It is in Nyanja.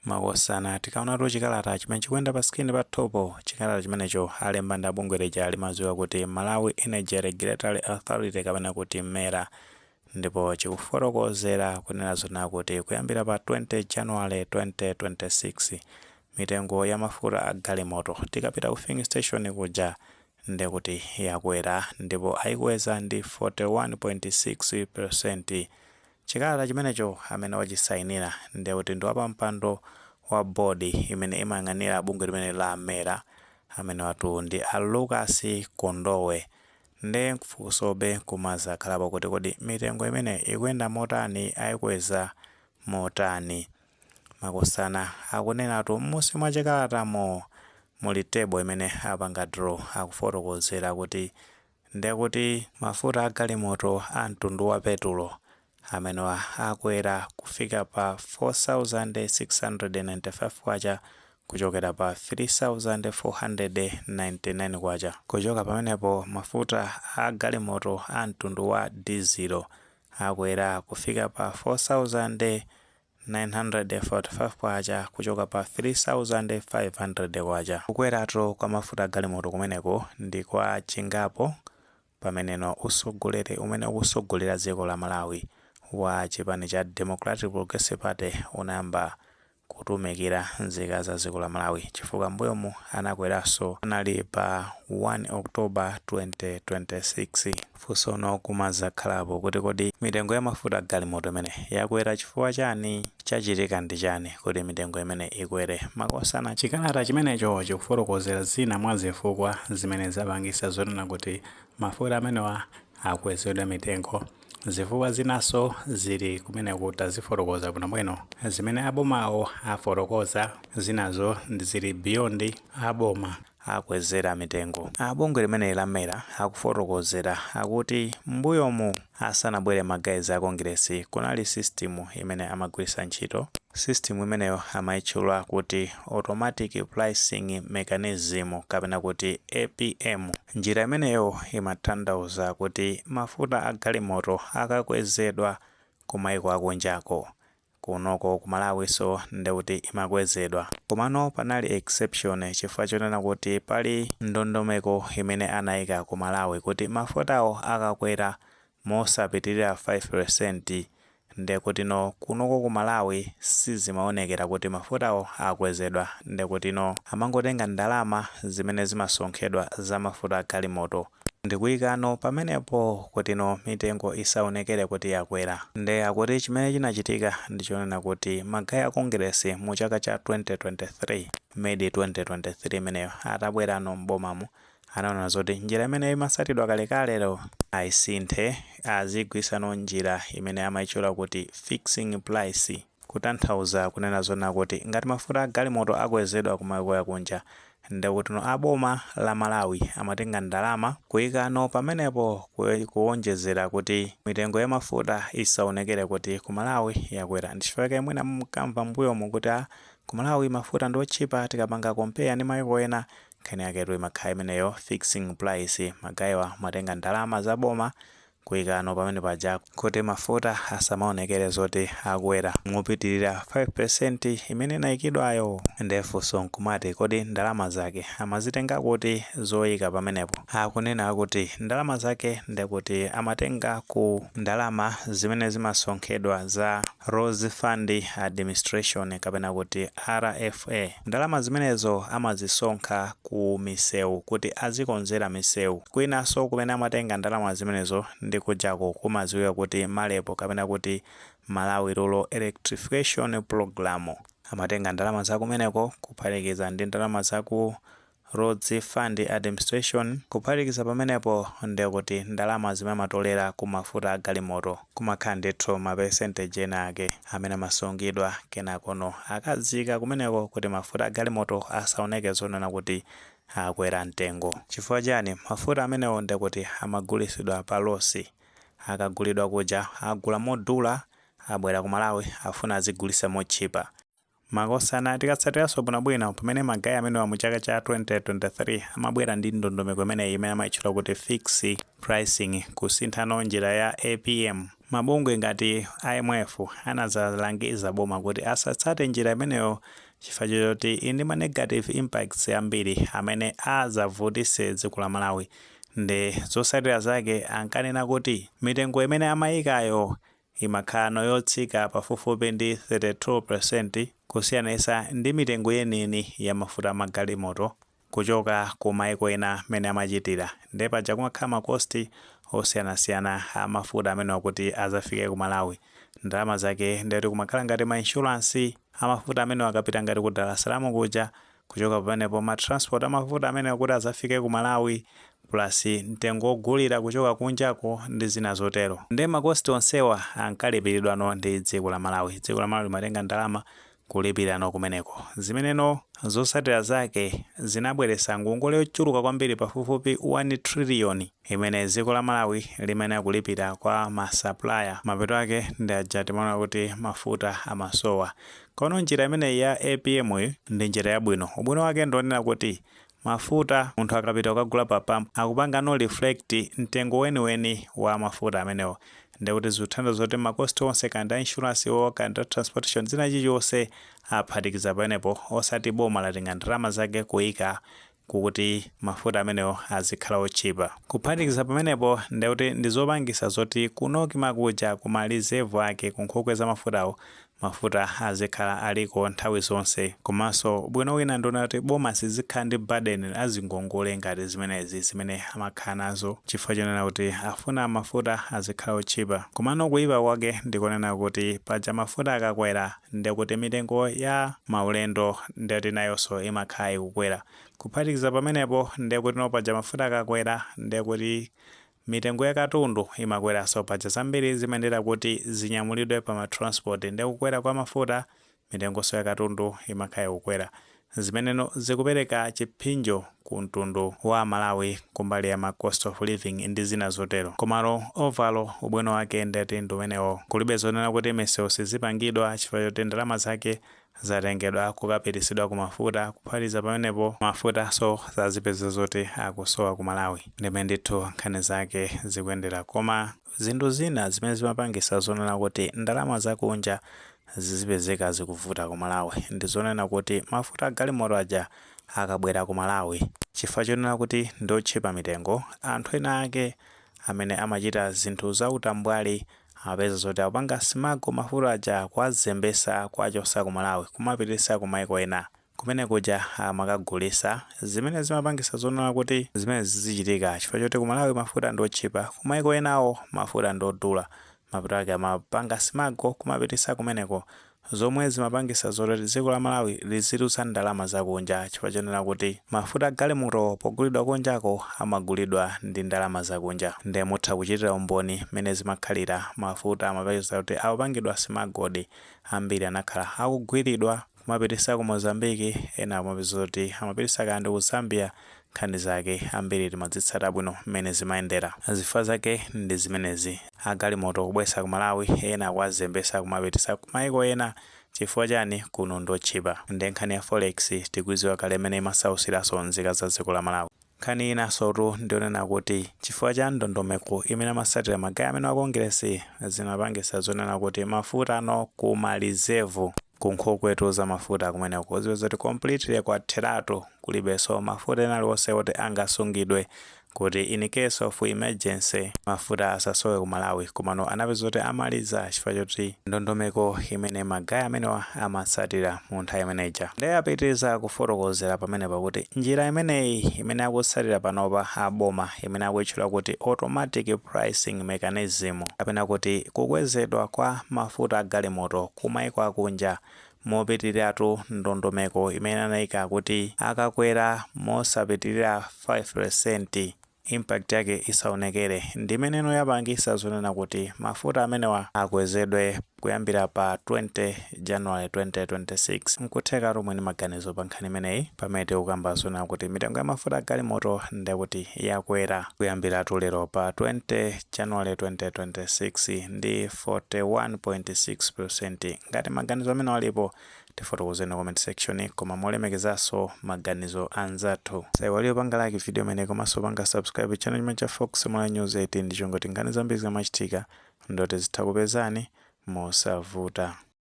Makosana, tikaonatu chikalata chimene chikuyenda pa screen pathupo, chikalata chimenecho alemba ndi abungwe lija limadziwika kuti Malawi Energy Regulatory Authority kapena kuti MERA, ndipo chikufotokozera kunena zona kuti kuyambira pa 20 January 2026, mitengo ya mafuta a galimoto tikapita ku filling station kuja ndekuti yakwera, ndipo ayikweza ndi 41.6%. Chikalata chimenecho amene wachisayinira ndekuti ndi wapampando wa bodi imene imayang'anira bungwe limene la MERA, amene watu ndi a Lucas Kondowe. Nde mfunsobe kumazakhalapo kuti kodi mitengo imene ikuyenda motani, ayikweza motani? Makosana, akunenatu m'munsi mwa chikalatamo muli table imene apanga draw, akufotokozera kuti ndekuti mafuta a galimoto a mtundu wa petulo amenewa akwera kufika pa 4695 kwacha kuchokera pa 3499 kwacha. Kuchoka pamenepo, mafuta a galimoto a mtundu wa dizelo akwera kufika pa 4945 kwacha kuchoka pa 3500 kwacha. Kukweratu kwa mafuta a galimoto kumeneko ndi kwa chingapo pameneno usogoleri umene ukusogolera dziko la Malawi wa chipani cha Democratic Progressive Party unayamba kutumikira nzika za dziko la Malawi, chifukwa mbuyomu anakweranso anali pa 1 October 2026. Funsono kumazakhalapo kuti kodi mitengo ya mafuta galimoto imene yakwera chifukwa chani? Chachitika ndi chani kuti mitengo imene ikwere? Makosana, chikalata chimenecho chikufotokozera zina mwa zifukwa zimene zapangisa zonena kuti mafuta amenewa akwezedwa mitengo. Zifukwa zinaso zili kumeneko, tazifotokoza bwinobwino zimene abomawo afotokoza, zinazo zili beyond aboma akwezera mitengo. Abungwe limene la MERA akufotokozera akuti mbuyomu asanabwere ma guys a Kongresi, kunali system imene amagwiritsa ntchito. System imeneyo amayitchula kuti automatic pricing mechanism kapena kuti APM. Njira imeneyo imatanthauza kuti mafuta a galimoto akakwezedwa kumayiko akunjako, kunoko ku Malawiso ndekuti imakwezedwa. Komano panali exception chifukwa chonena kuti pali ndondomeko imene anayika ku Malawi kuti mafutawo akakwera mosapitirira 5%, ndekutino kunoko ku Malawi sizimaonekera kuti mafutawo akwezedwa. Ndekutino amangotenga ndalama zimene zimasonkhedwa za mafuta a galimoto ndikuyikano pamenepo kutino mitengo isaonekere kuti yakwera. Nde akuti chimene chinachitika ndichonena kuti ma guys a Kongresi mu chaka cha 2023, mid 2023 imeneyo, atabwerano m'bomamu, anaona zoti njira imene imasatidwa kalekalero ayisinthe, azigwirisano njira imene amayitchula kuti fixing price, kutanthauza kunena zona kuti ngati mafuta a galimoto akwezedwa kumayiko akunja, ndekutino aboma la Malawi amatenga ndalama kuyikano pamenepo kuwonjezera kuti mitengo ya mafuta isaonekere kuti ku Malawi yakwera. Ndichifukwa mwina mkamva mbuyomu kuti a ku Malawi mafuta ndi otchipa tikapanga compare ndi mayiko ena. Nkhani yaketu imakhala imeneyo, fixing price. Ma guys wa amatenga ndalama za boma kuyikano pamene paja kuti mafuta asamaonekere zoti akwera mupitirira 5% imene inayikidwayo. Ndefunso nkumati kodi ndalama zake amazitenga kuti zoyika pamenepo? Akunena kuti ndalama zake ndekuti amatenga ku ndalama zimene zimasonkhedwa za Roads Fund Administration kapena kuti RFA. Ndalama zimenezo amazisonkha ku misewu kuti azikonzera misewu. Kwinanso kumene amatenga ndalama zimenezo ndi kujako kumadziwika kuti MAREP kapena kuti Malawi Rural Electrification Program. Amatenga ndalama zakumeneko kuphatikiza ndi ndalama zaku Roads Fund Administration. Kuphatikiza pamenepo, ndekuti ndalama zimene amatolera ku mafuta a galimoto, kumakhala ndithu ma percentage ena ake amene amasungidwa, kenakono akazika kumeneko kuti mafuta a galimoto asaoneke zonena kuti akwera mtengo. Chifukwa chani? Mafuta amenewo ndekuti amagulisidwa pa loss. Akagulidwa kuja, agula modula, abwera ku Malawi afuna azigulisa motchipa. Makosana, tikatsatiranso bwinobwino pamene ma guys amenewa mu chaka cha 2023 amabwera ndi ndondomeko imeneyi imene amayitchula kuti fix pricing, kusinthano njira ya APM. Mabungwe ngati IMF anazalangiza boma kuti asatsate njira imeneyo chifukwa choti ili ndi ma negative impacts ambiri amene azavutise dziko la Malawi. Ndi zotsatira zake ankanena kuti mitengo imene amayikayo imakhala yotsika pafupifupi ndi 32% kusiyanitsa ndi mitengo yeniyeni ya mafuta amagalimoto kuchoka ku maiko ena mene amachitira. Ndiye paja kumakhala ma cost osiyanasiyana a mafuta amenewa kuti azafike ku Malawi. Ndalama zake ndeti kumakhala ngati ma insurance amafuta amenewa akapita ngati ku Dar es Salaam kuja, kuchoka pamenepo ma transport amafuta amenewa kuti azafike ku Malawi, plus mtengo wogulira kuchoka kunjako ndi zina zotero. Ndiye ma cost onsewa ankalipiridwano ndi dziko la Malawi. Dziko la Malawi limatenga ndalama kulipirano kumeneko, zimeneno zotsatira zake zinabweretsa ngongole yochuluka kwambiri, pafupifupi 1 trillion imene dziko la Malawi limene akulipira kwa ma supplier. Mapeto ake ndi aja timaona kuti mafuta amasowa. Kono njira imeneyi ya APM iyi ndi njira yabwino. Ubwino wake ndionena kuti mafuta munthu akapita kukagula pa pump akupanga no reflect mtengo weniweni wa mafuta amenewo. Ndikuti zikuthandiza zoti ma cost onse, kandi a insurance wo, kandi a transportation, zina chilichonse aphatikiza pamenepo, osati boma latenga ndalama zake kuyika kukuti mafuta amenewo azikhala otchipa. Kuphatikiza pamenepo, ndikuti ndizopangisa zoti ku NOCMA kuja, kuma reserve ake, kunkhokwe za mafutawo, mafuta azikhala aliko nthawi zonse. Komanso bwino wina ndiona kuti boma sizikhala ndi burden azingongole ngati zimenezi zimene amakhala nazo chifukwa chonena kuti afuna mafuta azikhala otchipa. Komano kuyipa kwake ndikonena kuti paja mafuta akakwera, ndikuti mitengo ya maulendo ndikuti nayonso imakhala ikukwera. Kuphatikiza pamenepo, ndikuti no paja mafuta akakwera, ndikuti mitengo ya katundu imakweranso. Paja zambiri zimayendera kuti zinyamulidwe pa ma transport, ndi kukwera kwa mafuta mitengonso ya katundu imakhala ikukwera, zimeneno zikupereka chipsinjo ku mtundu wa Malawi kumbali ya ma cost of living ndi zina zotero. Komano overall ubwino wake ndeti ndi umenewo. Kulibe zonena kuti misewu sizipangidwa chifukwa choti ndalama zake zatengedwa kukapitisidwa ku mafuta. Kuphatikiza pamenepo, mafuta so zazipeza zoti akusowa ku Malawi. Ndimene ndithu nkhani zake zikuyendera. Koma zinthu zina zimene zimapangisa zonena kuti ndalama zakunja zizipezeka zikuvuta ku Malawi ndi zonena kuti mafuta agalimoto aja akabwera ku Malawi, chifukwa chonena kuti ndotchipa mitengo, anthu ena ake amene amachita zinthu za utambwali amapeza zoti akupanga smuggle mafuta aja, kuwazembesa, kuwachosa ku Malawi kumapitisa ku maiko ena. Kumene kuja amakagulisa, zimene zimapangisa zonena kuti zimene zizichitika chifukwa choti ku Malawi mafuta ndi otchipa, ku maiko enawo mafuta ndi odula. Mapeto ake amapanga smuggle kumapitisa kumeneko, zomwe zimapangisa zoti dziko la Malawi liziluza ndalama zakunja chifukwa chonena kuti mafuta agalimoto pogulidwa kunjako amagulidwa ndi ndalama zakunja. Ndiye mutha kuchitira umboni mmene zimakhalira. Mafuta amapeza kuti akupangidwa smuggled, ambiri anakhala akugwiridwa kumapitisa ku Mozambiki, ena amapeza kuti amapitisa kandi ku Zambia. Nkhani zake ambiri timadzitsata bwino mmene zimayendera. Zifukwa zake ndi zimenezi: agalimoto kubwesa ku Malawi, ena akuwazembesa kumapitisa ku maiko ena. Chifukwa chani? Kuno ndotchipa. Ndi nkhani ya forex tikuiziwa kale imene imasausiranso nzika za dziko la Malawi. Nkhani inansotu ndionena kuti chifukwa cha ndondomeko imene amasatira ma guy amene wa Congress, zimapangisa zonena kuti mafuta ano ku ma reserve, ku nkhokwetu za mafuta kumeneko, zipeza kuti completely kwatheratu, kulibenso mafuta ena aliwonse oti angasungidwe kuti in case of emergency mafuta asasowe ku Malawi. Komano anapeza kuti amaliza chifukwa choti ndondomeko imene ma guy amenewa amatsatira mu nthawi imeneja. Ndiye apitiriza kufotokozera pamenepa kuti njira imeneyi imene akutsatira panopa aboma, imene akuyitchula kuti automatic pricing mechanism, kapena kuti kukwezedwa kwa mafuta agalimoto kumaiko akunja mopitiratu ndondomeko imene anayika kuti akakwera mosapitirira 5% impact yake isaonekere, ndimeneno yapangisa zonena kuti mafuta amenewa akwezedwe kuyambira pa 20 January 2026. Nkutheka tomwe ndi maganizo pa nkhani imeneyi pamene tikukamba zonena kuti mitengo ya mafuta agalimoto ndekuti yakwera kuyambiratu lero pa 20 January 2026 ndi 41.6%. Ngati maganizo amene alipo, tifotokozeni comment section, koma molemekezanso maganizo anzathu. Saiwaliyo panga like video imene komanso panga subscribe channel chimene cha Fox Mula News 18 ndi chongoti nkhani zambiri zikamachitika. Ndoti zitha kupezani mosavuta.